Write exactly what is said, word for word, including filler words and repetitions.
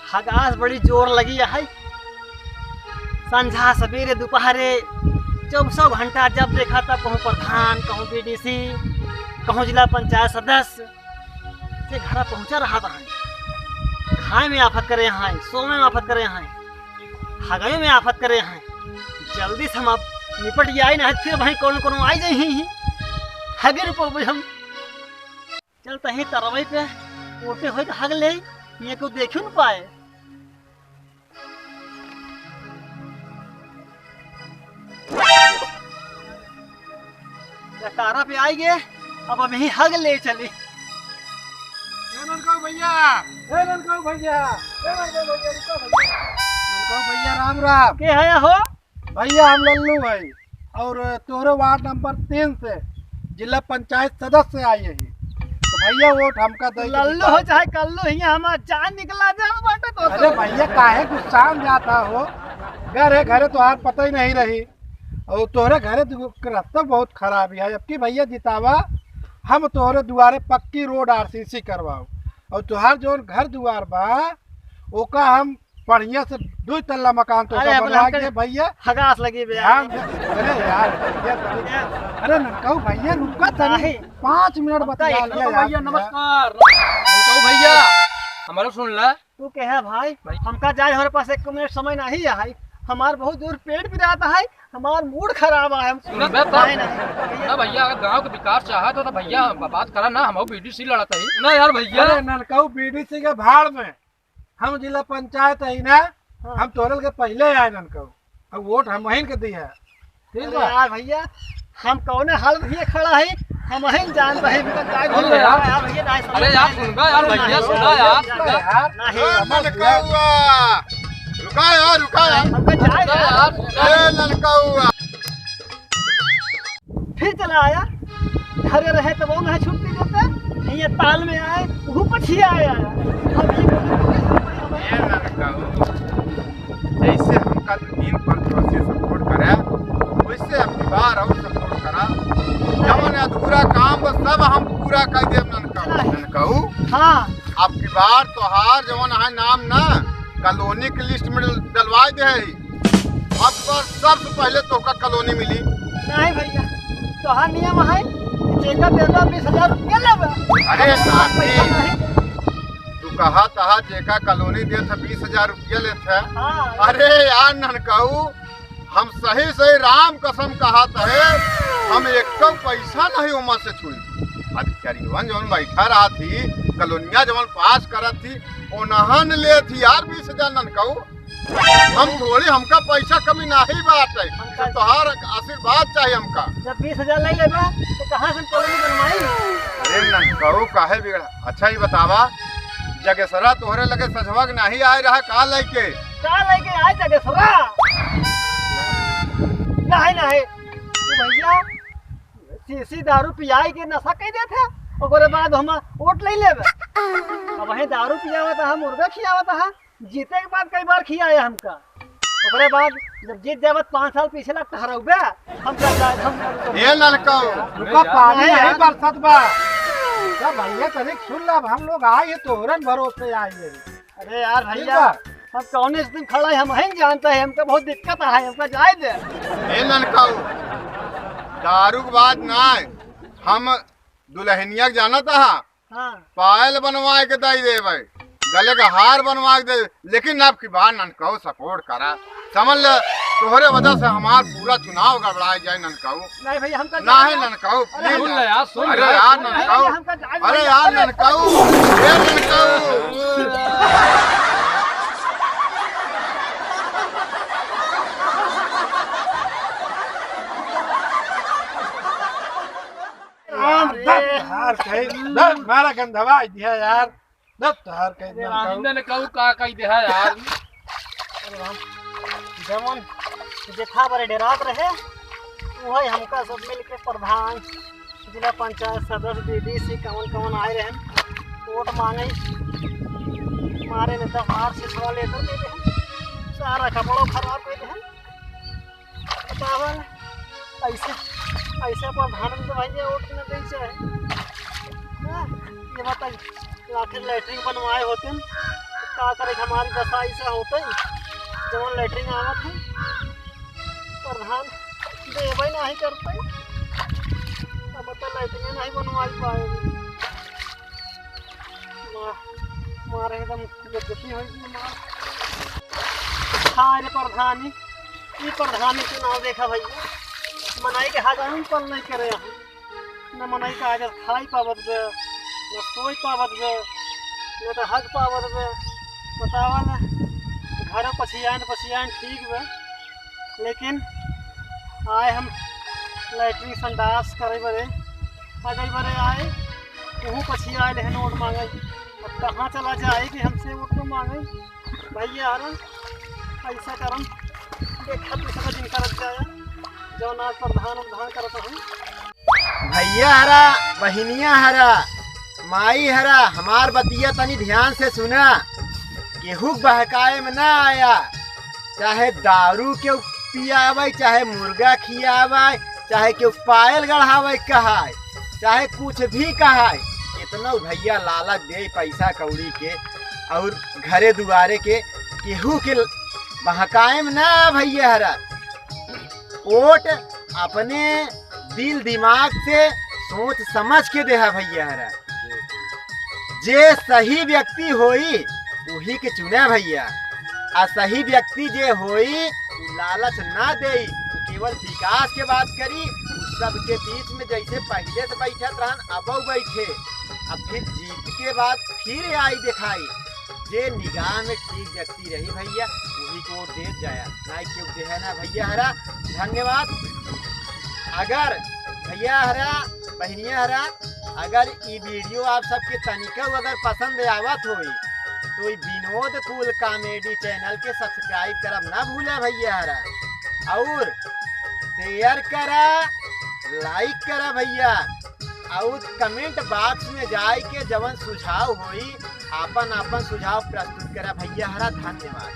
हगास बड़ी जोर लगी है। संझा, सबेरे, दोपहरे, चौबीसों घंटा जब देखा तब कहूँ प्रधान, कहूँ बीडीसी, कहूँ जिला पंचायत सदस्य, से घरा पहुँचा रहा है। खाए में आफत करे हैं, सोए में आफत करे हैं, हगाई में आफत करे हैं। जल्दी से हम अब निपट जाए, नहीं फिर भाई कौन कौन आई जाए ही। हगे रुपये हम चल तहीं तरवई पे ओटे होई त हग ले, ये को देखियो न पाए। जकारा पे आई गे, अब हम ही हग ले चली। ए ननकाऊ भैया, ए ननकाऊ भैया, ए ननकाऊ भैया, रुको भैया। ननकाऊ भैया, राम राम। के है हो? भैया, हम लल्लू है और तोहरे वार्ड नंबर तीन से जिला पंचायत सदस्य आई है, तो भैया, वोट हमका दे के लल्लू हो जिताए। चाहे कल्लू, हियाँ हमार जान निकला जाए बाटे तो। अरे भैया, काहे गुस्सान जाता हो? घर है, घरे तोहार पता ही नहीं रही और तोहरे घरे दु-, रास्ता बहुत खराब है। अब की भैया जितावा, हम तोहरे दुआरे पक्की रोड आरसीसी करवाओ और तोहार जौन घर दुआर बा, ओका हम बढ़िया से दुई तल्ला मकान तो ओका अब बनवा हमका के भैया। हगास लगी बे। ध्यान दे। अरे यार, भैया, अरे ननकाऊ भैया, रुका तनी। नहीं। पाँच मिनट हमका बतिया एक लिया तो यार। भैया, नमस्कार। ननकाऊ भैया, हमारा सुन ला। तू के है भाई? भाई। हमका जाए, हमारे पास एक मिनट समय नहीं है। हमार बहुत जोर पेट पिरात है, हमार मूड खराब है, हम सुन बे तो। नहीं, नहीं, भैया। ना भैया, अगर गांव के विकास चाहत हो तो भैया, ब-, बात करा ना, हम बीडीसी लड़त है ना यार भैया। अरे ननकाऊ, बीडीसी के भाड़ में, हम जिला पंचायत है ना, हाँ। हम तोहरे के पहिले आए ननकाऊ, अब वोट हमहिन के दिया, ठीक अरे बा? यार भैया, हम कौने हालत में खड़ा है, हमहिन जानत है, इनका काय अरे बोल रहा यार। है यार भैया, नहीं अरे यार, समझ में सुन बे यार, अरे भैया, नहीं, सुना यार। नहीं, यार। नहीं। ए, ननकाऊ, रुका यार, रुका यार। हमका जाए रुका यार। यार, रुका। ए, ननकाऊ। फिर चला आया, घरे रहे तो वो नहीं छुट्टी देते, ये ताल में आए, वो पछिया आया। अब ये ए, ननकाऊ। जैसे हमका तो तीन पर जोर से सपोर्ट करे, वैसे अब की बार और सपोर्ट करा। जवन अधूरा काम बा, सब हम पूरा कर देब ननकाऊ। ननकाऊ, हाँ। अब की बार तोहार जवन है नाम ना कॉलोनी के लिस्ट में डलवाए दे है। अब की बार सबसे पहले तोहका कॉलोनी मिली। नहीं भैया, तोहार नियम है, जेका देता बीस हजार रुपया लेबे। अरे अब साथी, पैसा नहीं। तू कहा तहा जेका कॉलोनी देत है बीस हजार रुपया लेत है। हाँ। अरे यार ननकाऊ, हम सही सही राम कसम कहत है, हम एक पैसा नहीं ओमा से छुई। अधिकारियन जौन बैठा रहत ही, कॉलोनिया जौन पास करत ही, ओनहन लेत ही यार बीस हजार ननकाऊ। हम थोड़ी, हमका पैसा कमी नहीं बात है, हमका तो तोहार आशीर्वाद चाहिए हमका। जब बीस हजार नहीं लेबा, तो कहाँ से हम कॉलोनी बनवाई? अरे ननकाऊ, काहे बिगड़ा? अच्छा, ये बतावा, जगेसरा तोहरे लगे सझवा के नाही आए रहा, का लइके? का लइके आए जगेसरा? नाही, नाही। तू भैया, शीशी दारू पियाई के नशा कइ देत है, ओकरे बाद हम वोट लइ लेबे। अब वही दारू पियावत है, मुर्गा खियावत है, जीते के बाद कई बार खियाए हमका। ओकरे बाद जब जीत जाबे त पाँच साल पीछे ला टहरउबे, हम चल जाए, हम ए ननकाऊ, रुका, पानी नहीं, नहीं यार। बरसत बा। का भैया, तनिक सुन ला, अब हम लोग आए हैं, तोहरन भरोसे आए हैं। अरे यार ठीक भैया, बा। हम कौने से दिन खड़ा है, हम ही जानता है, हमका बहुत दिक्कत है, हमका जाए दे। ए ननकाऊ, दारू के बात ना है, हम दुल्हनिया के जानत हा, हाँ। पायल बनवाए के दई देबे, गले का हार बनवाए के दे, लेकिन अब की बार ननकाऊ सपोर्ट करा, समझ ले, तोहरे वजह से हमार पूरा चुनाव गड़बड़ाए जाए ननकाऊ। नहीं भैया, हमका नहीं जाए दे। ननकाऊ, अरे please सुन ले यार। यार, सुन अरे ले। यार नहीं, ननकाऊ, हमका जाए दे अरे भैया। यार ननकाऊ, ए ननकाऊ। राम अरे। दत्त हार कहीं, दत्त मारा गंधवा दिया यार, दत्त हार कहीं अरे राम। ननकाऊ का कही दे है यार। अरे राम, जवन जेठा बरे डेरात रहे, वही हमका सब मिल के प्रधान, जिला पंचायत सदस्य, बीडीसी, कवन कवन आए रहे, वोट मांगे, मारे में तो हार से थोड़ा लेकर दे दे, सारा कपड़ों खराब कर दे। बतावा, ऐसे, ऐसे प्रधान में तो भैया वोट न दे चाहे। हाँ, ये बताइए। आखिर लैट्रिन बनवाए होते न, का करे, हमारी दशा ऐसा होते, जवन लैट्रिन आवत है, प्रधान देवे नहीं करते, अब तो लैट्रिन नहीं बनवाई पाए। माँ, मार एकदम बेइज्जती हो गई, मार। हाँ रे प्रधानी, ई प्रधानी के नाव देखा भैया, मनई के हजाम पल नहीं करे हम। न मनई का आज खाई पावत बे, न सोई पावत बे, न तो हग पावत बे। बतावा न, घर पछियान पछियान ठीक बे, लेकिन आए हम लैट्रिन संडास करे बरे, अगई बरे आए, उहू पछिया आए लेहन वोट मांगे। अब कहाँ चला जाए कि हमसे वोट तो मांगे? भैया हरा, ऐसा करम, देखा तू सब दिन करत जाया, जौन आज प्रधान उधान करत हूँ। भैया हरा, बहिनिया हरा, माई हरा, हमार बतिया तनी ध्यान से सुना। केहू बहकाए में ना आया, चाहे दारू के पियावे, चाहे मुर्गा खियावे, चाहे केहू पायल गढ़ावे कहाए, चाहे कुछ भी कहाए, कितना भैया लालच दे पैसा कौड़ी के और घरे दुआरे के, केहू के बहकाए में ना भैया हरा। वोट अपने दिल दिमाग से सोच समझ के देहा भैया हरा। जे सही व्यक्ति होई, वही के चुने भैया। आ सही व्यक्ति जे होई, उ लालच ना देई, उ केवल विकास के बात करी। उ सबके बीच में जैसे पहिले से बैठत रहन, अबऊ बैठे। अब फिर जीत के बाद फिर आई देखाई। जे निगाह में ठीक व्यक्ति रही भैया, वही को वोट देत जाया, ना केहू देहे ना भैया हरा। धन्यवाद। अगर भैया हरा, बहिनिया हरा, अगर ई वीडियो आप सबके तनिको अगर पसंद आवत होई, तो ई विनोद कुल कॉमेडी चैनल के सब्सक्राइब करब ना भूला भैया हरा, और शेयर करा, लाइक करा भैया, और कमेंट बॉक्स में जाए के जवन सुझाव होई, आपन आपन सुझाव प्रस्तुत करा भैया हरा। धन्यवाद।